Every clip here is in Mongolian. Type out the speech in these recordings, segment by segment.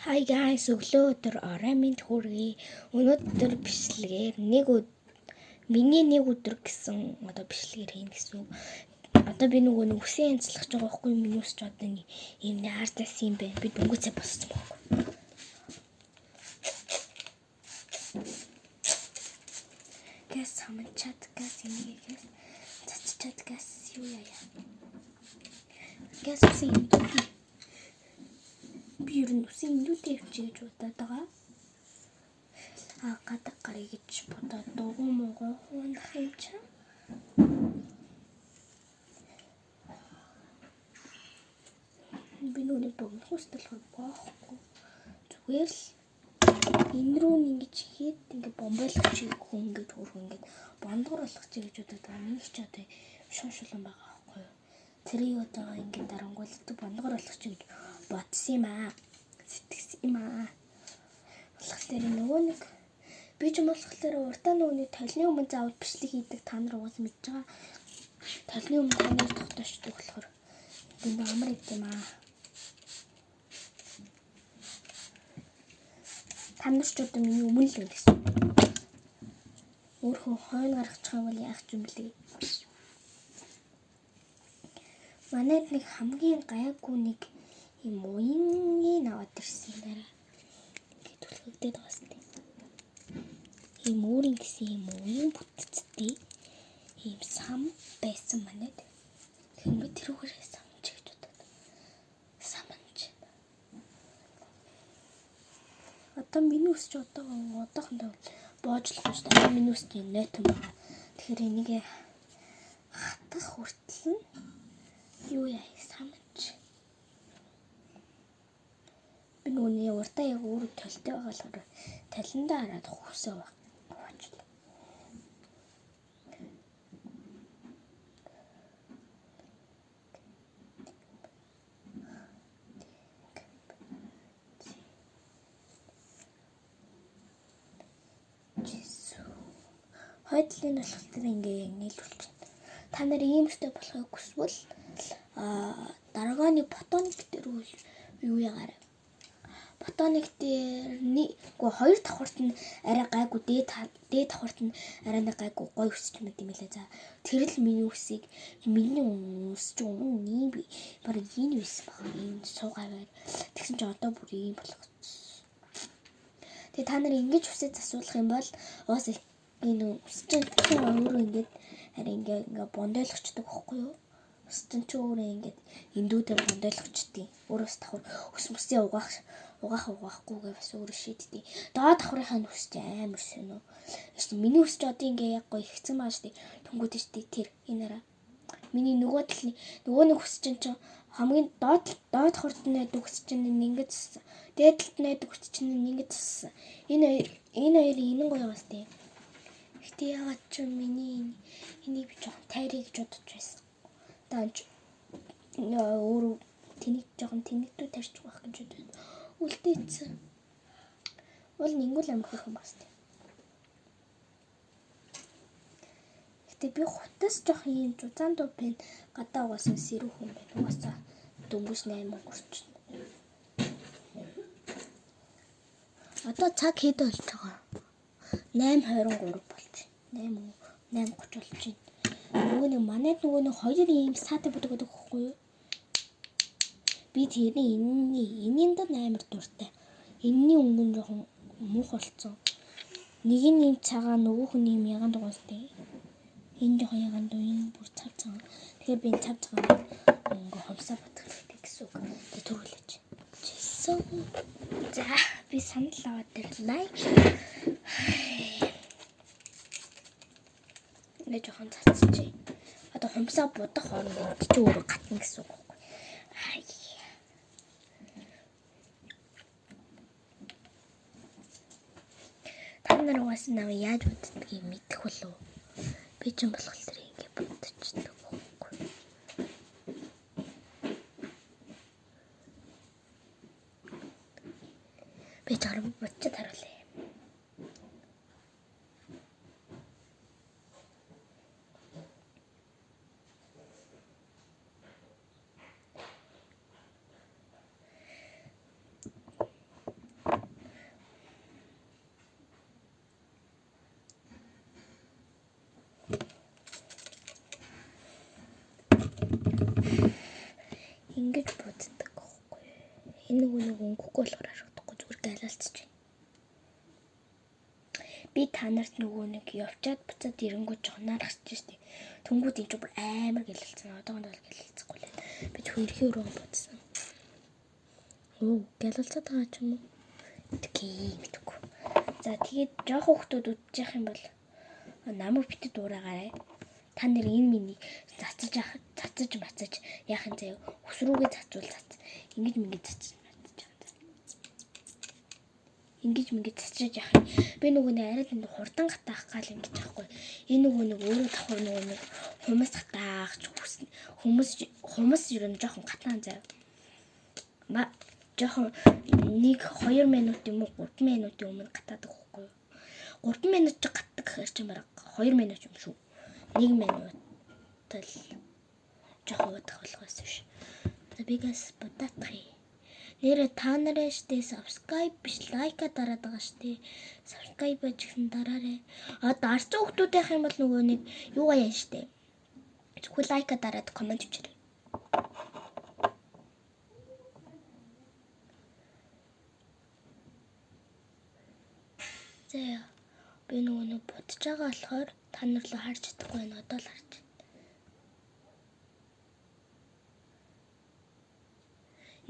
Hi guys, өглөө өдөр орой минь хүргэе. Өнөөдөр бичлэгээр миний нэг өдөр гэсэн одоо бичлэгээр хийнэ гэсэн үг. Одоо би нөгөө нэг үсээ янзлах гэж байгаа байхгүй юу? Миний үс ч одоо нэг ийм ардас юм байна. Би дөнгөцөө боссон байхгүй. Гэс самчаад гэс энийг цацчаад гэс юу яа. Гэс үсээ юм. Би ер нь үсээ эндүүтэй явчих гэж бодоод байгаа. А гадаг гарыг гэж бодоод дугуй муугай хуунах юм чинь. Би нүуний богино хүсэл болохоор боохгүй. Зүгээр л энэ рүү ингэж ихэд ингээ бомбойлох чиг хүн ингэж хөрх ингээд бондгор болох чиг гэж бодоод байгаа. Миний ч одоо шун шулан байгаа байхгүй юу. Тэрийг одоо ингээд дарангуул бондгор болох чиг гэж бодсон юм аа. Сэтгэсэн юм аа. Болохоор нөгөө нэг би ч юм болохоор уртаа нөгөө нэг толны өмнө заавал бичлэг хийдэг та нар угаас мэдж байгаа. Толны өмнө та нар тогтоочдөг болохоор энэ амар идэм аа. Та нар ч одоо миний өмнө л байна гэсэн. Өөрхөн хойно гаргачих юм бол яах юм бэлээ. Манайд нэг хамгийн гайгүй нэг юм уянгийн аваад ирсэн юм байна. Ингээд түлхэгдээд байгаа сте. Ийм өөрийн гэсэн юм уян бүтцтэй ийм сам байсан манайд. Тэгэхээр би тэрүүгээр самч гэж бодод. Самч. Одоо миний үс ч одоо одоохондоо боожлох шүү дээ. Миний үс тийм нойтон байгаа. Тэгэхээр энийг хатах хүртэл нь юу яа самч. Би нүуний уртаа яг өөрөө толтой байгаа болохоор таландаа хараад хүсээ хувачлаа. Хойдлын болохоор ингээ нийлүүлчихнэ. Та нар ийм өстэй болохыг хүсвэл даргааны ботоник дээр юу ягаарай. Ботоник дээр нэг хоёр давхарт нь арай гайгүй, дээд давхарт нь арай нэг гайгүй гоё өсч мэт юм лээ. За тэр л миний үсийг миний үс ч өмнө ийм би бараг ийм байсан баг. Ийм суугаа байр. Тэгсэн чи одоо бүр ийм болгоцсон. Тэгээ та нар ингэж үсээ засуулах юм бол уус энэ үс чинь өөрөө ингээд арай ингээ бондойлгочдөг байхгүй юу? Үс чинь ч өөрөө ингээд эндүүдээ бондойлгочдیں۔ Өөрөөс давхар өс мөсөө угаахгүйгээ бас өөрөө шийддэг. Доод давхрынхаа нүс чинь амар сонь. Эсвэл миний үс ч одоо ингээ яг гоё ихсэн байгаа шүү дээ. Түнгүүд шүү дээ тэр энэ араа. Миний нөгөө талын нөгөө нэг үс чинь хамгийн доод давхарт нь байдаг үс чинь ингээд зассан. Дээд талд нь байдаг үс чинь ингээд зассан. Энэ хоёр энэн гоё бас тийм. Гэтэ яагаад ч миний энийг би жоохон тайрыг гэж бодож байсан. Даанч өөрөө тэнийг жоохон тэнэгдүү тарьчих байх гэж бодод үлдээсэн. Уул нэнгүүл амар хөрхөн бас тийм. Гэтэ би хутас жоохон ийм зузаан дуу байна. Гадаа угаасаа сэрүү хүн байна. Угаасаа дөнгөж 8 өнгөрч. Одоо цаг хэд болж байгаа? 8:23 болж байна. 8:30 болж байна. Нөгөө нэг манайд нөгөө нэг хоёр ийм саатай будаг гэдэг хөхгүй юу? Би тэрний энэнд амар дуртай. Энэний өнгө нь жоохон муух болцсон. Нэг нь ийм цагаан, нөгөөх нь ийм ягаан дугуйстай. Энэ жоохон ягаан дуу, энэ бүр цав цагаан. Тэгэхээр би энэ цав цагаан өнгө хомсоо бодох хэрэгтэй гэсэн үг. Тэг түрүүлээч. Жисэн. За би санал аваад ирлээ. Ингээ жоохон цацчих. Одоо хумсаа будах хооронд чи өөрөө гатна гэсэн үг байхгүй. Та нар угаасаа намайг яаж буддгийг мэдэх болов? Би ч юм болохоор ингээ будчихдаг байхгүй. Би ч харам будчиад харуулъя. Энэ нөгөө нэг өнгөхгүй болохоор харагдахгүй зүгээр галаалцж байна. Би та нарт нөгөө нэг явчаад буцаад ирэнгүүт жоохон наархаж штеп. Тэнгүүд энэ ч бүр амар гэлэлцсэн. Одоохондоо бол гэлэлцэхгүй л. Би зөвхөн эрхийн өрөөгөө будсан. Оо, гэлэлцээд байгаа ч юм уу? Мэдгүй, мэдгүй. За тэгээд жоохон хүмүүс үдчих юм бол намайг битүү дуурайгаарай. Та нэр энэ миний цацаж цацаж мацаж яах юм заяа. Хөс рүүгээ цацвал цац. Ингэж мингэж цацаж мацаж яах юм. Ингэж мингэж цацаж яах юм. Би нөгөө нэг арай тэнд хурдан гатаах гал ингэж яахгүй. Энэ нөгөө нэг өөрөө давхар нөгөө нэг хумс гатаах ч хүснэ. Хүмүүс хумс ер нь жоохон гатаан заяа. Ма жоохон 1 2 минут юм уу 3 минутын өмнө гатаадаг байхгүй юу? 3 минут ч гатдаг гэхэр чинь бараг 2 минут юм шүү. 1 минут л жоохон удах болохоос биш. За бигээс будаатхъя. Нэрэ та нараа штэ subscribe биш лайка дараад байгаа штэ. Subscribe ч гэсэн дараарай. А дарсан хүмүүс байх юм бол нөгөө нэг юугаа яа штэ. Зөвхөн лайка дараад коммент бичээрэй. За би нөгөө нэг будаж байгаа болохоор та нар л харж чадахгүй байна. Одоо л харж.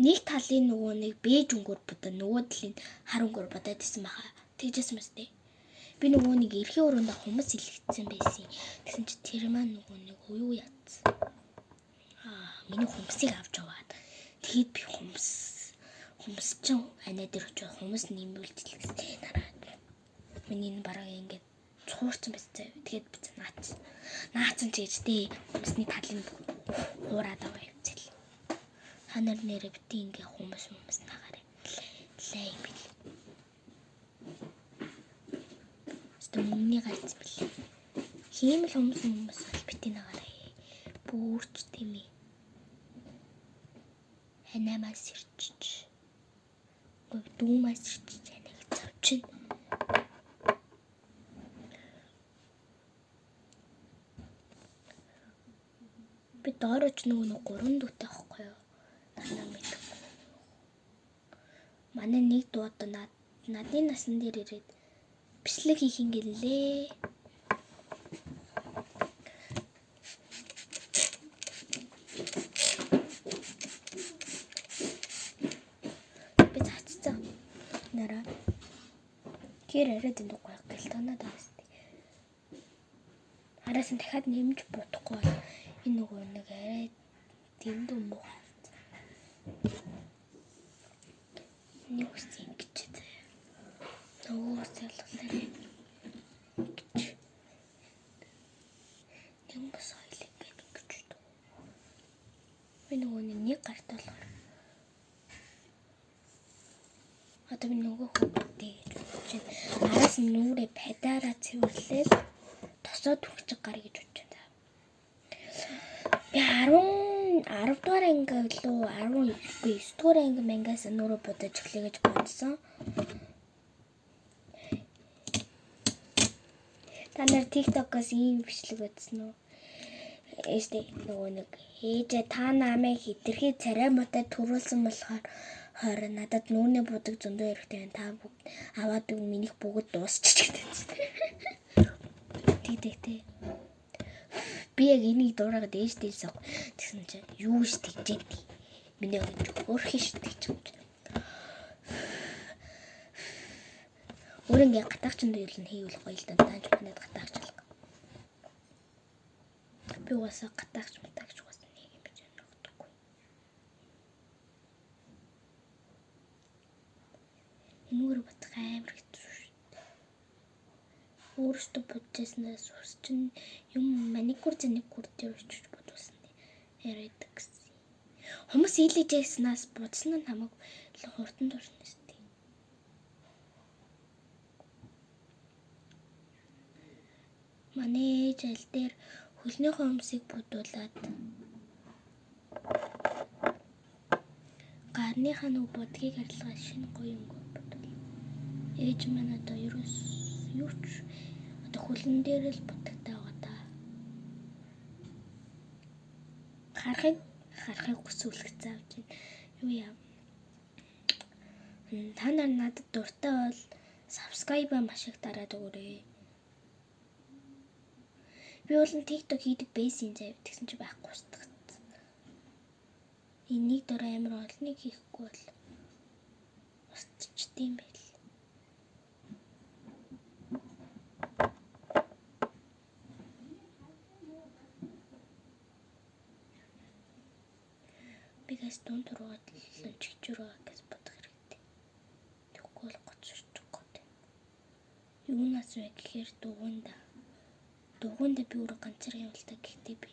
Нэг талын нөгөө нэг бэж өнгөөр будаа, нөгөө талын хар өнгөөр будаад исэн баха. Тэгжсэн мэт дээ. Би нөгөө нэг эрхийн өрөөндөө хумс илгэцсэн байсан. Тэгсэн чи тэр маань нөгөө нэг юу яатсан. Аа, миний хумсыг авч яваад. Тэгэд би хумс чинь анаа дээр очиж хумс нэмүүлж илгэсэн нараад. Миний энэ бараг ингээд цуурсан байсан заяа. Тэгээд би наацсан. Наацсан ч гэж дээ. Хумсны талын хуураад аваа явцал. Та нар нэрэ бити ингээ хүмүүс хүмүүс нагаарай. Лээ юм бил. Өстө мөнгөний гарц бил. Хиймэл хүмүүс хүмүүс бол бити нагаарай. Бүрч тийм ээ. Ханамаас ирчиж. Дүүмаас ирчиж анаг цавчин. Би доорож нөгөө нэг 3 дүүтэй байхгүй юу? Танаа мэдгүй. Манай нэг дүү одоо надын насан дээр ирээд бичлэг хийх юм гэлээ. Би цацсан. Нараа. Тэр арай дэндүү гоё гэлтанаад байгаа сте. Араас нь дахиад нэмж будахгүй бол энэ нөгөө нэг арай дэндүү муухай. Нэг ус ингэж заяа. Нөгөө ус ялгалаар ингэж. Нэг ус хоёул ингэж ингэж. Би нөгөө нэг гарт болохоор одоо би нөгөө хүмүүдээ гэж бодож байна. Араас нь нүрээ падаараа цэвэрлээл тосоо түгч гар гэж бодож байна. Би 10 дугаар анги лөө 10 үгүй 9 дугаар анги мангаас нүрээ будаж эхлэе гэж бодсон. Та нар TikTok-оос ийм бичлэг үзсэн үү? Ээжтэй нөгөө нэг ээжээ та намайг хитрхи царай муутай төрүүлсэн болохоор хорь надад нүүрний будаг зөндөө хэрэгтэй байна. Та бүгд аваад өг минийх бүгд дуусчих гэдэг. Тэг тэг. Би яг энийг дуурайгаад ээжтэй хэлсэн. Тэгсэн чинь юу ш тэгжээд. Миний охин өөрх ш тэгж юм чинь. Өөр ингээ гатаагчанд юу л хийвэл гоё л да. Таанч манайд гатаагч алга. Би угаасаа гатаагч матаагч угаасаа нэг юм биш нөхдөггүй. Энүүгээр бодох амар хэцүү шүү дээ. Өөрөөсөө бодчихснаас ус чинь юм маникюр заникюр дээр очиж бодуулсан яриад гэсэн. Хүмүүс ийлэж яснаас бодсон нь хамаагүй хурдан дурсан шүү дээ. Манай ээж аль дээр хөлнийхөө өмсийг будуулаад гарныхаа нөгөө будгийг арилгаад шинэ гоё өнгө будвал. Ээж маань одоо ерөөс юу ч одоо хөлн дээр л будагтай байгаа та. Харахыг хүсүүлэх заавч байна. Юу яа. Та нар надад дуртай бол subscribe маш их дараад өгөөрэй. Би бол TikTok хийдэг байсан заяа тэгсэн чи байхгүй устгацсан. Энийг дор амар олныг хийхгүй бол устчихдээ юм байл. Би гэс дунд тургаад чигчүүр байгаа гэж бодох хэрэгтэй. Тэгэхгүй бол гоцорчих гээд. Юунаас вэ гэхээр дугуйнда. Дугуйнда би өөрөө ганцаар юм л та, гэхдээ би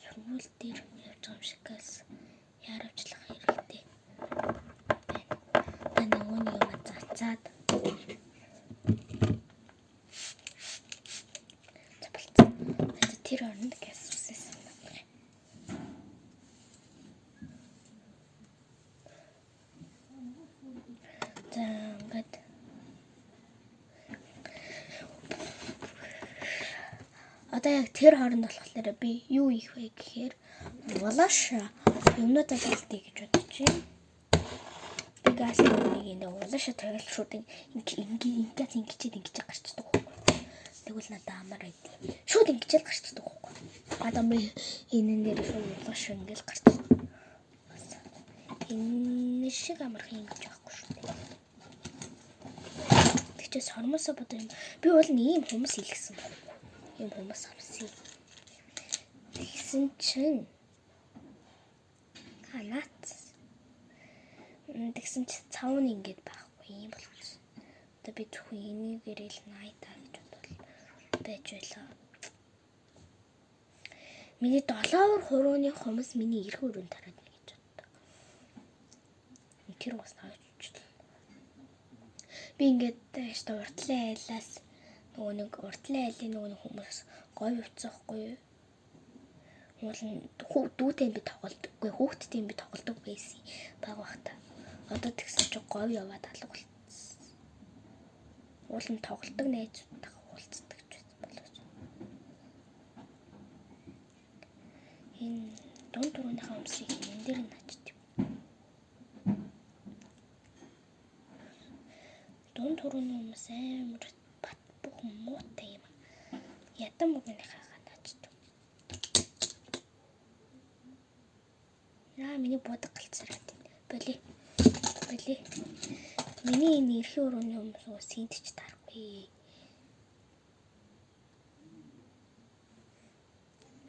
сургууль дээр явж байгаа юм шиг газ яаравчлах хэрэгтэй байна. Та нөгөө нэг юм зацаад болцсон. Тэр оронд газ үсэсэн байна. За ингээд одоо яг тэр хооронд болохоор би юу хийх вэ гэхээр улааш юмнуудаа тайлтъя гэж бодож байна. Би газ нэг энэ улааш тавиал шууд ингээд ингэчээд ингэж гарчдаг байхгүй. Тэгвэл надад амар байд. Шууд ингэчээл гарчдаг байхгүй. Одоо би энэ дээр шууд улааш ингээл гарчдаг. Энэ шиг амархан ингэж байхгүй шүү дээ. Тэгчээ сормосоо бодоо юм. Би бол нэг ийм хүмүүс илгэсэн байхгүй. Ийм хүмүүс авсан. Тэгсэн чинь ханаац. Тэгсэн чинь цав нь ингэж байхгүй юм болчихсон. Одоо би зөвхөн энийгээрээ л найтаа гэж бодвол байж байлаа. Миний долоовор хурууны хумс миний эрх өрөөнд тараад нэ гэж боддог. Тэр бас хойчлоо. Би ингээд яста уртлын айлаас нөгөө нэг уртлын айлын нөгөө нэг хүмүүс говь явцсан байхгүй юу? Уул нь дүүтэй би тоглолдог. Үгүй хүүхдтэй би тоглолдог байсан баг багта. Одоо тэгсэн чинь говь яваад алга болцсон. Уул нь тоглолдог найзуудтайгаа уулздаг ч байсан боловч. Энэ дунд түрүүнийхээ өмсгийг энэ дээр нь ачд юм. Дунд түрүүний хүмүүс амар бат бүх муутай юм. Ядан мөгнийхээ ачд. Аа миний бодог галцраад байна. Боли. Боли. Миний энэ эрхийн өрөөний хүмүүс уус синтч тарахгүй.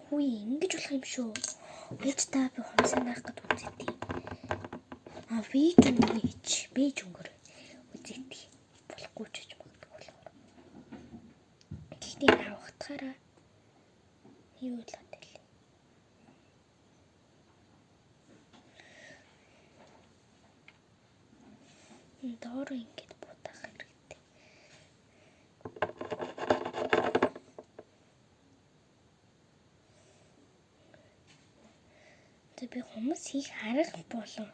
Хүй ингэж болох юм шүү. Бэж та би хумсаа наах гэд үзээдий. Аа би ч өнгө ич. Би ч өнгөр үзээдий. Болохгүй ч гэж магадгүй болохоор. Гэхдээ энэ авахтахаараа юу л бат л. Доор ингэж будах хэрэгтэй. Тэг би хүмүүс хийх арга болон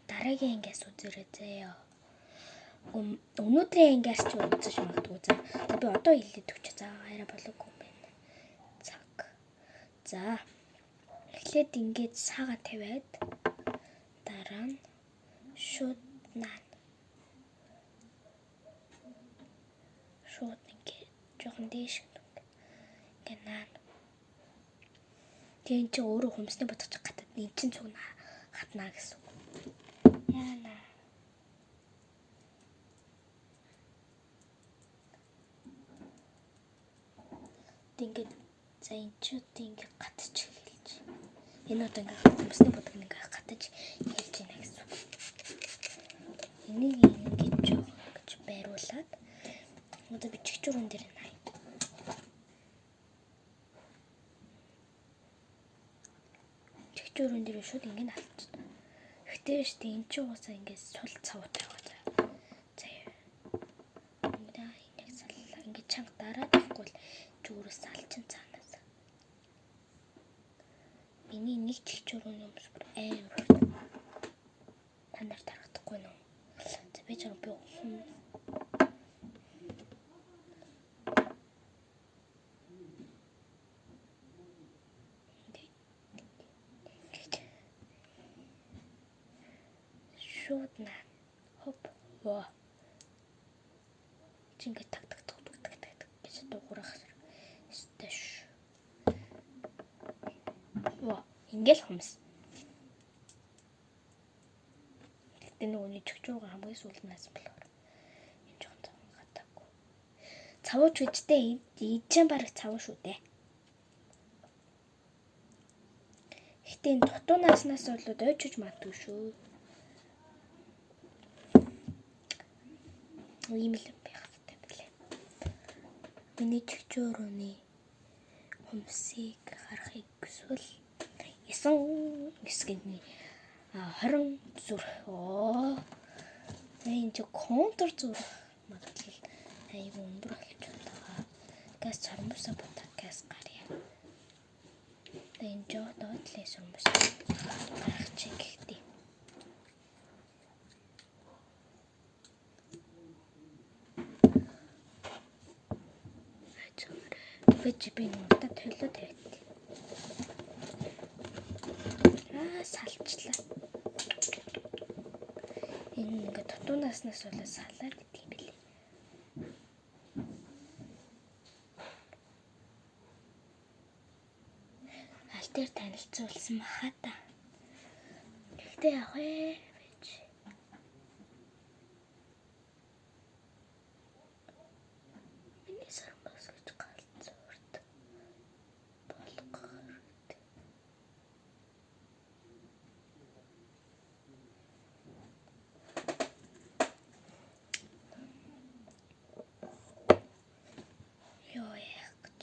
дараагийн ангиас үзээрэй заяа. Өнөөдрийн ангиас ч үзэж магадгүй за. За би одоо хэлээд өгч. За арай болоогүй юм байна. Цаг. За. Эхлээд ингэж сага тавиад дараа нь шууд наа. Шууд ингэ жоохон дээш ингээ наа. Тэгээ эн чинь өөрөө хүмсний бодож гатад эн чинь цуг хатнаа гэсэн үг. Яана. Ингээд за эн чинь одоо ингээ гатч хэлж. Энэ одоо ингээ хүмсний бодог ингээ гатаж хэлж байна гэсэн үг. Энийг ингэж жоохон ингэж байруулад одоо би чигчүүрэн дээр най. Чигчүүрэн дээр шууд ингэ налчих. Гэтэ штэ эн чинь уусаа ингэ сул цавтай байгаа заа. Заяа. Ингээ энийг саллаа. Ингээ чанга дараад авахгүй бол зүгээрээс салчин цаанаас. Миний нэг чигчүүрэн юмс бүр амар. Та нар тарахдаггүй нөө. За би чам би хүн шууд наа. Хоп. Ваа. Чи ингэ так так так так так так гэж дуугарах ёстой ш. Ваа, ингээл хумс. Гэтэ нөгөө чигчүүргээ хамгийн сүүлд наасан болохоор энэ жоохон цаван гадаагүй. Цавууч үжтэй ийчэн бараг цавуу шүү дээ. Гэтэ энэ дутуу нааснаас болоод ойчиж магадгүй шүү. Ийм л байх хэрэгтэй билээ. Миний чигчүүрүүний хумсыг харахыг хүсвэл 9 9 20 зүрх. Оо. Энэ чи контр зүрх магадлал айгүй өндөр болж байгаа. Газ сормосо бутаа газ гарья. Тэгээ энэ жоо доотлын сормос гарах чи гэхдээ. Бэж би нутаа төлөө тавиад. Аа салчлаа. Энэ ингээд дутуунаснаас болоод салаад идэг юм билээ. Аль дээр танилцуулсан баха та. Гэхдээ яг вэ гэж. Миний сармас гэж галзуурт болгох хэрэгтэй. Юу яах гэж.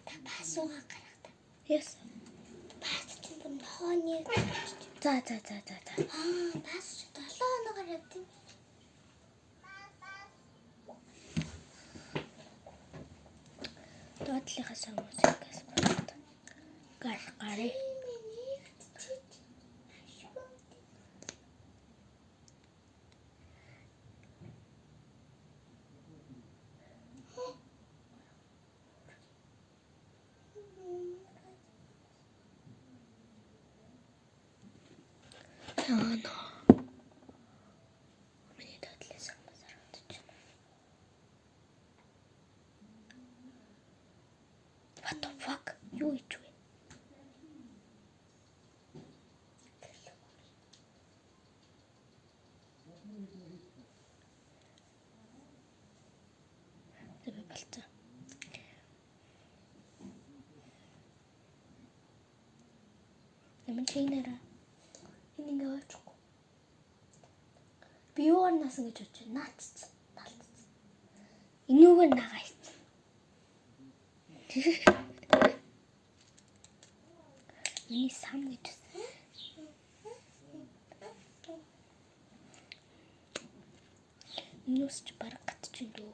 Та пасууга гаргата. Yes. Пас чинь бүр нохооны. За за за за за. Аа, пас чи 7 хоногор явдсан. Доотлынхаа сармусыг газ болоод. Гар гарыг. Аа нөө. Миний доотлын сармус харагдаж байна. What the fuck? Юу хийж вэ? За би болцсон. Ямар чигнэрэ. Энэ ингээ ойчихгүй. Би юугаар наасан гэж бодож байна? Наацц. Наалцц. Энүүгээр нагаа хийсэн. Миний сам гэж байна. Миний ус чи бараг гатчих юм дөө.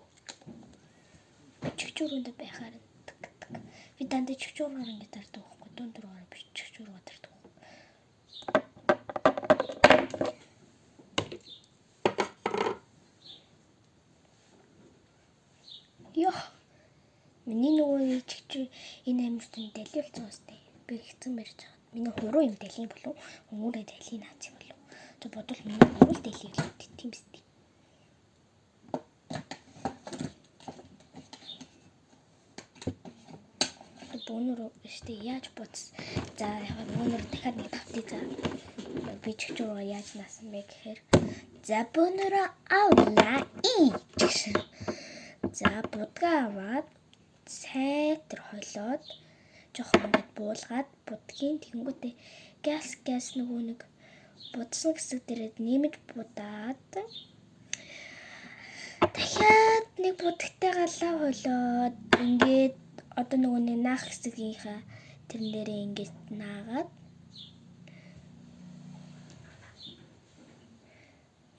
Би чигчүүрөндөө байхаар тк тк. Би дандаа чигчүүрээр ингэ дардаг байхгүй. Дунд дургаар би чигчүүрээр дардаг. Йоо. Миний нөгөө чигчүүр энэ амьтан далиул зуустай. Би хэцэн барьж байгаа. Миний хуруу юм далийн болов өөрөө далийн наац юм болов. Тэг бодвол миний хуруу л далийн л тийм үстэй. Бөөнөр штэ яаж буц. За яг бөөнөр дахиад нэг тавтыг за. Би чигчүүрээ яаж наасан бэ гэхээр за бөөнөрөө авлаа и гэсэн. За будгаа аваад сайтар холиод жоохон ингээд буулгаад будгийн тэгэнгүүтээ газ нөгөө нэг будсан хэсэг дээрээ нэмж будаад дахиад нэг будагтай галаа холиод ингээд одоо нөгөө нэг наах хэсгийнхаа Тэрэн дээрээ ингэж наагаад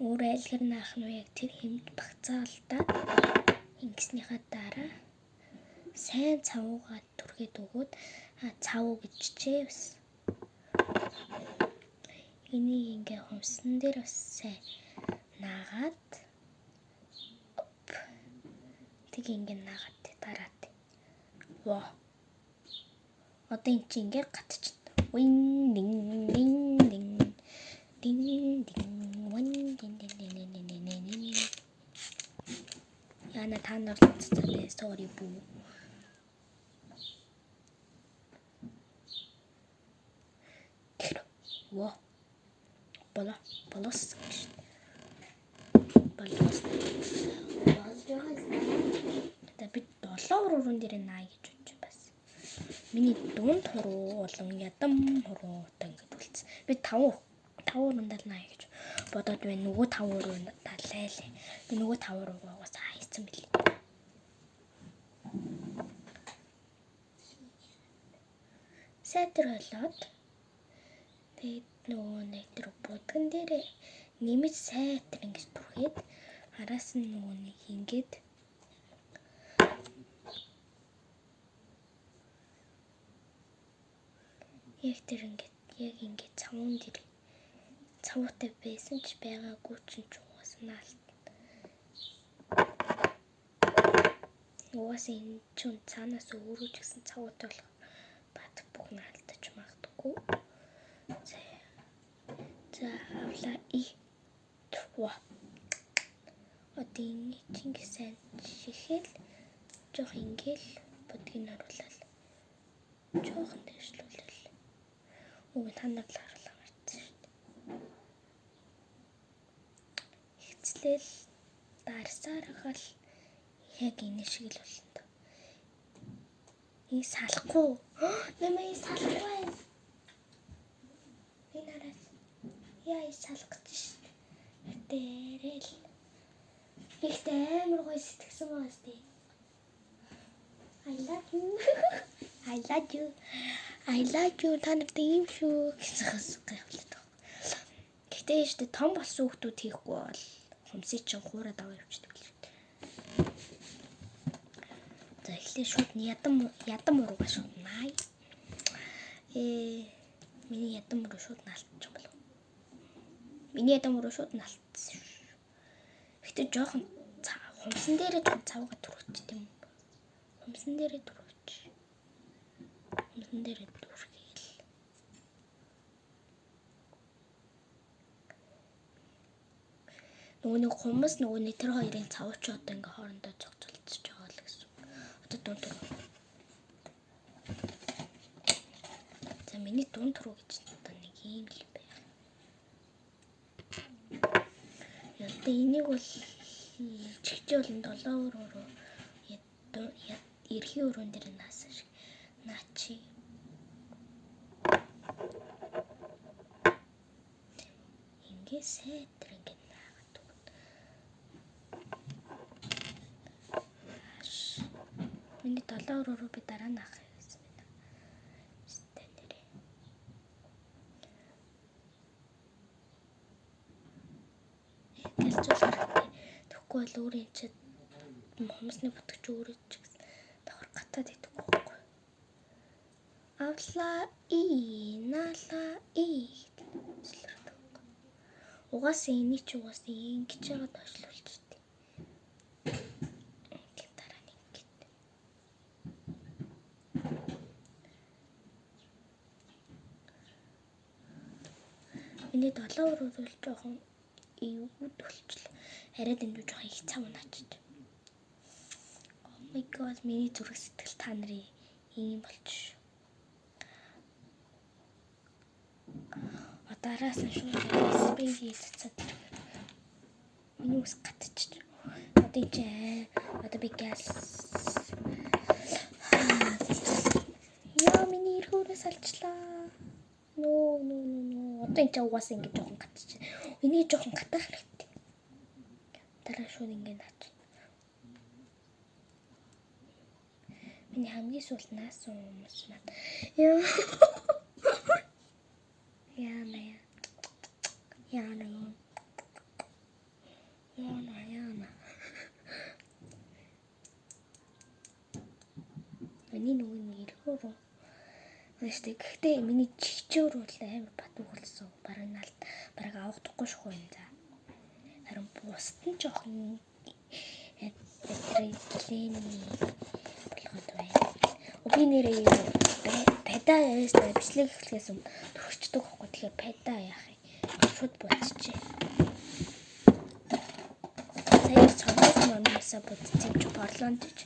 өөр айлгэр наах нь яг тэр хэмд багцаалдаад ингэснийхаа дараа сайн цавуугаа түргээд өгөөд цавуу гэж чичээ бас. Энийг ингээ хумсан дээр бас сайн наагаад тэг ингээ наагаад дараад. Во. Одоо эн чинь ингээ гатчихна. Вин дин дин дин дин дин вин дин дин дин дин дин дин дин. Яна та нар цацаад sorry бүү. Во. Боло. Болос гэж. Болос. Болж байгаа юм. За би 7 уран дээр наа гэж бодож бас. Миний дунд хуруу болон ядам хуруутай ингэж үлдсэн. Би 5 урандаа л наа гэж бодоод байна. Нөгөө 5 урандаа лайлаа. Би нөгөө 5 уруугаа угаасаа хайцсан билээ. Сайтар болоод тэгээд нөгөө нэг тэр будган дээр нэмж сайтар ингэж түрхэд араас нь нөгөө нэг ингээд яг тэр ингээд яг ингээд цавуун дээр цавуутай байсан ч байгаагүй чинь ч угаасаа наалт. Угаасаа энэ чинь цаанаас өөрөө ч гэсэн цавуутай болох бат бүх наалтаж магадгүй. За авлаа и. Ва. Одоо энэ чинь сайн шихээл жоох ингээл будгийг оруулаад жоохон дэвшлүүлэл. Үгүй та нар л харуулаа марцсан шүү дээ. Ихцлэл дарсаар хал яг энэ шиг л болно доо. Энэ салахгүй. Нэмээ салахгүй байна. Энэ хараас. Яа салах гэж шүү дээ. Дээрэл. Ихтэй амар гоё сэтгсэн байгаа шүү дээ. I love you. I love you. I love you. Та нарт ийм шүү гэсэн хас гайхалтай. Гэхдээ шүү дээ том болсон хүмүүс хийхгүй бол хумсыг чинь хуураад аваа явчихдаг л шүү дээ. За эхлээ шууд ядам уруугаа шууд наая. Миний ядам уруу шууд наалтчих болов. Миний ядам уруу шууд наалтсан шүү. Гэхдээ жоохон хумсан дээрээ жоохон цавгаа түрхэж тийм үү? Хумсан дээрээ түрхэж. Хумсан дээрээ түрхээл. Нөгөө нэг хумс нөгөө нэг тэр хоёрын цавууч одоо ингээ хоорондоо зохицолцож байгаа л гэсэн. Одоо дунд руу. За миний дунд руу гэж одоо нэг юм л байх. Одоо энийг бол чигчээ болон 7 уруу эрхийн өрөөн дээр наасан шиг наачи. Ингээ сайтар ингээ наагаад өгнө. Миний 7 уруу би дараа наах гэсэн байна. Стэй нэрээ. Гэлзүүл хэрэгтэй. Тэгэхгүй бол өөрийн чи хумсны бутгч өөрөө ч гэсэн давхар гатаад идэх байхгүй. Авлаа и наалаа и гэтэл. Угаасаа энийг чи угаасаа ингэж яагаад очлуулчихдээ. Тэг дараа нь ингэж. Миний 7 уруу бол жоохон эвгүүд болчихлоо. Арай дэндүү жоохон их цав наачиж. Oh my god, миний зүрх сэтгэл та нарын ийм болчих. Араас нь шууд спейси цацаад ирэх. Миний ус гатчих. Одоо чи одоо би газ. Яа миний эрхүүрээс алчлаа. Нөө нөө нөө нөө. Одоо энэ ч угаасаа ингэ жоохон гатчих. Энийг жоохон гатаах хэрэгтэй. Дараа шууд ингэ наач. Миний хамгийн сүүлд наасан хүмүүс маань. Яа. Яна яа. Яна яа. Яна яна. Миний нөгөө нэг эргүүрөө. Гэхдээ гэхдээ миний чигчөөр бол амар бат өгөлсөн. Бараг налт бараг авахдахгүй шахуу юм за. Харин бусд нь жоохон этрэлэний болгоод байна. Би нэрээ падаа яасан бичлэг эхлэхээс өмнө төрчдөг байхгүй. Тэгэхээр падаа яах юм? Шууд буцчихэ. Сая цогц момосоо будсан чи борлоонд ч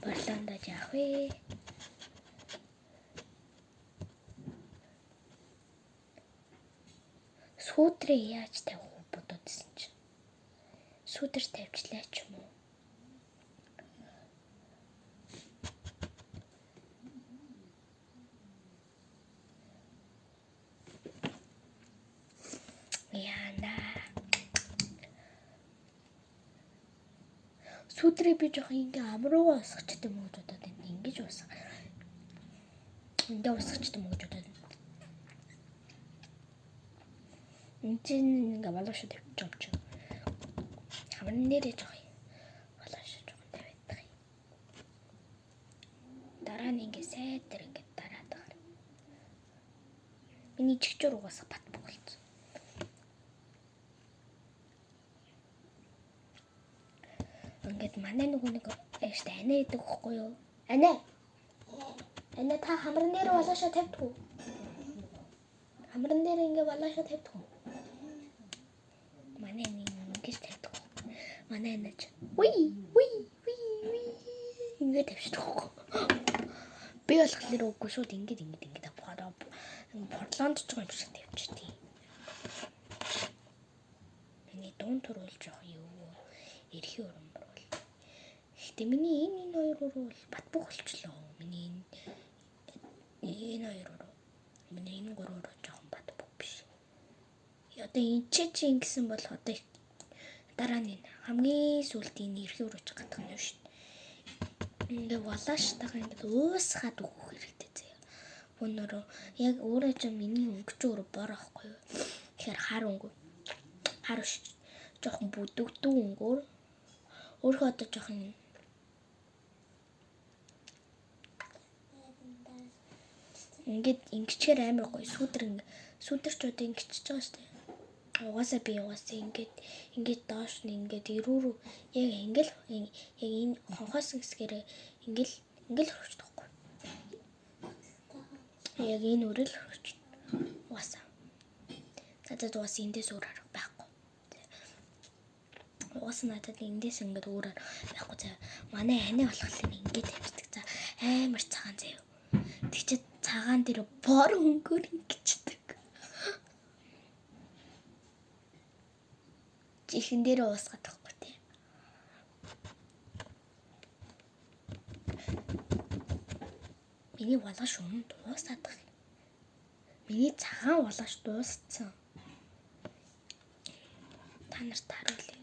борлоондоо яах вэ? Сүүдрээ яаж тавих вэ бодоодсэн чинь. Сүүдэр тавьчлаа ч юм уу. Яна. Сүүдрээ би жоохон ингээ амруугаа усгах юм уу гэж бодоод байна. Ингэж усгах. Ингээ усгах юм уу гэж бодоод байна. Энд чинь ингээ болоо шүү тавьчих юм чинь. Хамран нэрээ жоох болоо шүү жоохон тавиад юм. Дараа нь ингээ сайдар ингээ дараад байгаа. Миний чигчүүр угаасаа бат болцсон. Ингээд манай нөгөө нэг ааштай анаа идэг хөхгүй юу? Анаа. Анаа та хамран дээр болоошоо тавьдаг уу? Хамран дээр ингээ болоошоо тавьдаг уу? Манай нэг ингэж тавьдаг. Манай анаа ч уи уи уи уи ингэ тавьчихдаг хөхгүй. Би болохоор үгүй шууд ингэж ингэж ингэж авахаар порлоонд ч юм шиг тавьчихдیں۔ Миний дуун төрөл жоох юу? Эрхийн уран бол. Гэхдээ миний энэ хоёр уруу бол бат бөх болчлоо. Миний энэ хоёр уруу. Миний энэ гурван уруу жоохон бат бөх биш. Одоо энэ чи ингэсэн бол одоо дараа нь хамгийн сүүлд энэ эрхийн урууч гадах нь шүү дээ. Ингээ волоштайгаа ингээд уусгаад өгөх хэрэгтэй заяа. Өнөрөө яг өөрөө ч миний өнгөч өөрөө бор аахгүй юу. Тэгэхээр хар өнгө. Хар биш. Жоохон бүдэгдүү өнгөөр. Өөрөө одоо жоохон ингээд ингэчээр амар гоё сүүдэр ингээ сүүдэрч одоо ингэчихэж байгаа шүү дээ. Угаасаа би угаасаа ингээд ингээд доош нь ингээд эрүүрүү яг ингээл яг энэ хонхоос хэсгээрээ ингээл ингээл хөрчдөг байхгүй. Яг энэ үрэл хөрч. Угаасаа. Надад угаасаа эндээс өөр арга байхгүй. Угаасаа надад эндээс ингээд өөр арга байхгүй заа. Манай ани болохоор ингээд тавьчихдаг. За амар цагаан заяа. Тэгчээ цагаан дээр бор өнгөөр ингэчдэг. Чихэн дээр уусгаад байхгүй тий. Миний волоош өмнө дуусаад байгаа. Миний цагаан волоош дууссан. Та нарт харуулъя.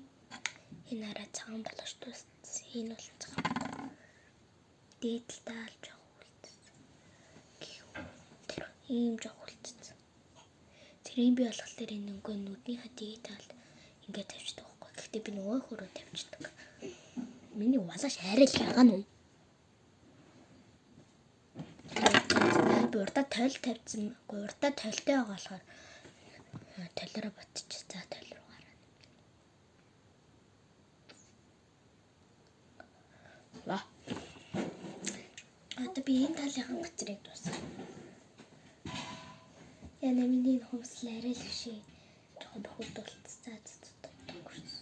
Энэ арай цагаан волоош дууссан. Энэ бол цагаан. Дээдэлтэй л жоох үлдсэн. Тэр ийм жоох үлдсэн. Тэрийг би болохоор энэ өнгөө нүднийхээ дээд талд ингээд тавьчихдаг байхгүй. Гэхдээ би нөгөө хөрөө тавьчихдаг. Миний волоош арай л ягаан уу? Би урдаа тойл тавьсан. Үгүй урдаа тойлтой байгаа болохоор толиороо ботчих. За тойл руу гараа. Ва. Одоо би энэ талынхан газрыг дуусгах. Яна миний хувцас арай л биш. Жоохон бохирдуулсан. За за өнгөрсөн.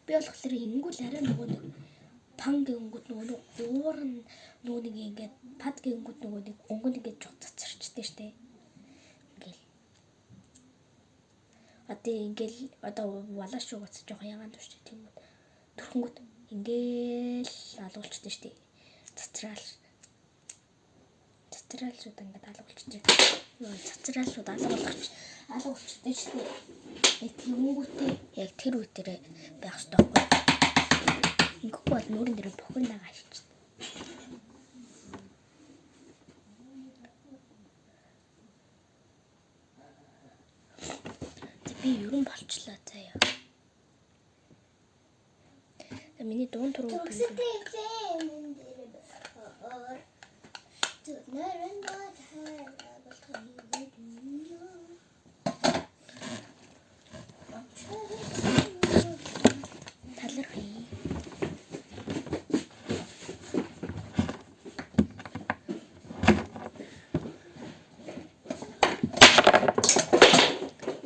Би болохоор ингүүл арай нөгөө нэг пан гэнгүүт нөгөө нэг уур нь нөгөө нэг ингээд пад гэнгүүт нөгөө нэг өнгө нь ингээд жоо цацарчдээ штэ. Ингээл. Одоо ингээл одоо волоош угац жоохон ягаан турш тийм үү. Төрхөнгөт ингээл алуулчдээ штэ. Цацраал. Цацраал шууд ингээд алга болчихжээ. Нөгөө цацраал шууд алга болгоч алга болчихдээ шүү дээ. Яг тэгэнгүүтээ яг тэр үе дээр байх хэрэгтэй байхгүй. Ингэхгүй бол нүүрэн дээр бохирнагаа шичдэг. За би ерөн болчлаа заяа. За миний дуун туруу талархъя.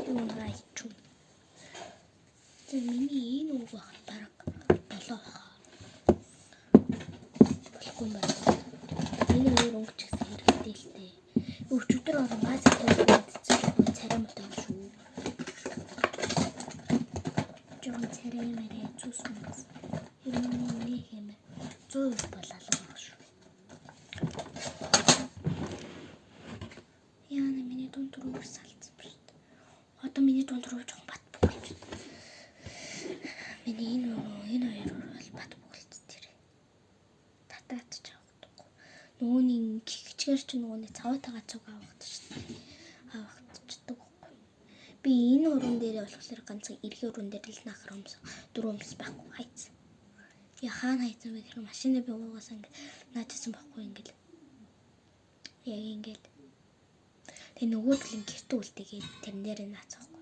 Юу наач. За миний энэ үг байх бараг 7 баха. Болохгүй юм байна. Энэ хоёр өнгө ч гэсэн хэрэгтэй л дээ. Өчигдөр орон газ тавьсан царай муутай юм шүү. Жохон царай мэрэ зүс мөс. Ер нь нэг юм 100% бол алга байх шүү. Яна миний дунд руу салцсан ба шүү дээ. Одоо миний дунд руу жоохон бат бөглөж. Миний энэ хоёр бол бат бөглөж тэр. Татаад ч авахгүй. Нөгөөний гихчгээр чи нөгөөний цаваатайгаа цуг авах шүү дээ. Авахдчихдаг байхгүй. Би энэ уран дээрээ болохоор ганцхан эргийн уран дээр л нахар өмс дөрөв өмс байхгүй хайцсан. Я хаана хайцсан бэ гэхээр машины би уугаас ингэ наажсэн байхгүй ингээл. Яг ингээл. Тэгээ нөгөө талын гэрт үлдээгээд тэрэн дээр наацсахгүй.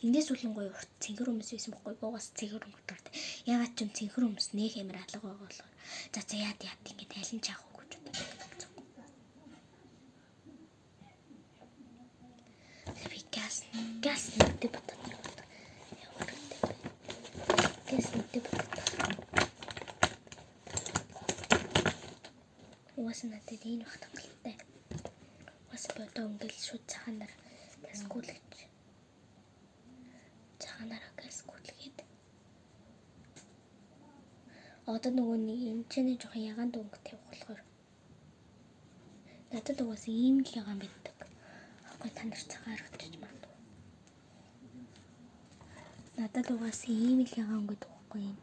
Эндээс үлэн гоё урт цэнхэр өмс байсан байхгүй. Буугаас цэнхэр өнгө дуртай. Ягаад ч юм цэнхэр өмс нэх амар алга байгаа болохоор. За за яад яад ингээд аль нь ч авах уу гэж боддог. Би газ нэгтэй бодоод яваад. Ямар гэдэг бэ? Газ нэгтэй бодоод. Угаасаа надад энэ бах хангалттай. Угаасаа би одоо ингээл шууд цагаанаар газ гүйлгэж. Цагаанаараа газ гүйлгээд. Одоо нөгөө нэг энэ ч нэг жоохон ягаан дөнгө тавих болохоор надад угаасаа ийм л ягаан байдаг. Аахгүй та нар цагаан харагдчих магадгүй. Надад угаасаа ийм л ягаан өнгө байхгүй юм.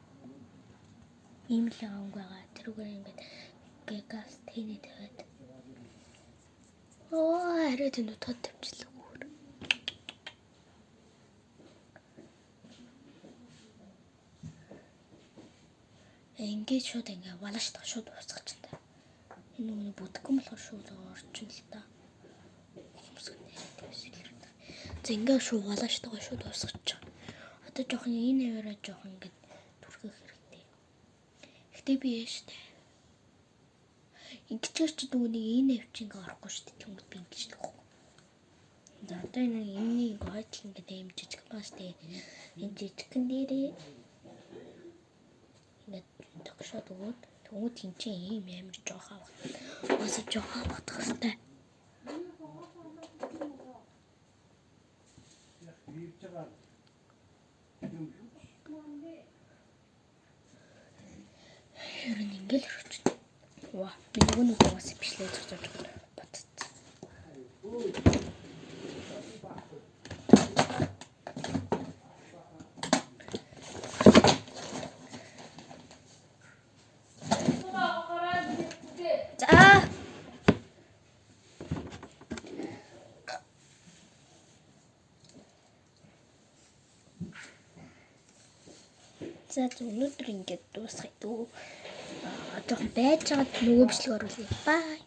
Ийм л ягаан өнгө байгаа. Тэрүүгээр ингээд газ тэний тавиад. Оо арай тэнд тод тавьчлаа өөр. Ингээд шууд ингээ валаш та шууд уусгах чинь та. Энэ нөгөө бүдэхгүй болохоор шууд орчин л та. За ингээ шууд валаш та шууд уусгах чинь. Одоо жоохон энэ аваараа жоохон ингээд түрхэх хэрэгтэй. Гэтэ би яаш та. Ингэчээр чи нөгөө нэг энэ авч ингээ орохгүй шүү дээ. Тэнгүүд би ингэж л өгөхгүй. За одоо энэ энэний ингээ хойдол ингээ аим жижиг баас тэгээ энэ жижигхэн дээрээ ингээд тогшоод өгөөд тэнгүүд тэнцээ ийм амар жоох авах. Угаасаа жоох авах хэрэгтэй. Ер нь ингээл өрчдөг. Ва, би нөгөө нэг угаасаа бичлээ зогсоож бодсон. За. За өнөөдөр ингээд дуусгая дөө. Жоохон байж байгаад нөгөө бичлэг оруулъя. Бай.